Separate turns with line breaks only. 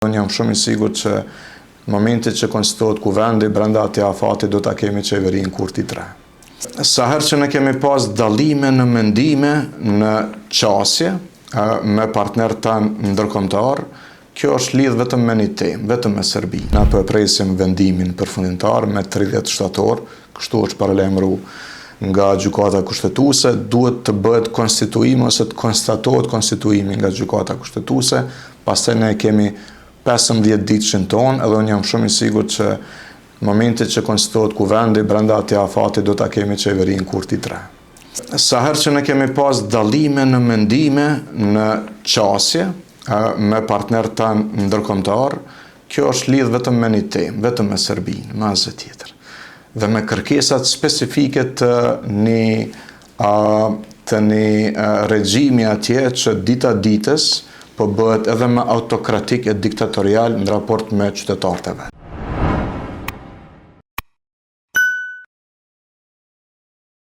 Unë jam shumë i sigurt që në momentin që konstituohet Kuvendi, brenda atij afati do ta kemi qeverinë Kurti 3. Sa herë që ne kemi pas dallime në mendime, në qasje, me partnerët tanë ndërkombëtar, kjo është lidhë vetëm me një temë, vetëm me Serbinë. Na po e presim vendimin përfundimtar me 30 shtator, kështu është paralajmëru nga Gjykata Kushtetuese, duhet të bëhet konstituimi ose të konstatohet konstituimi nga Gjykata Kushtetuese, pastaj ne kemi 15 ditëshin tonë, edhe unë jam shumë i sigurt që në momentin që konstituohet Kuvendi, brenda atij afati do ta kemi qeverinë Kurti 3. Sa herë që ne kemi pas dallime në mendime, në qasje, me partnerët tanë ndërkombëtar, kjo është lidhë vetëm me një temë, vetëm me Serbinë, me asgjë tjetër. Dhe me kërkesat specifike të një të një regjimi atje që dita ditës po bëhet edhe më autokratik e diktatorial në raport me qytetarët e vet.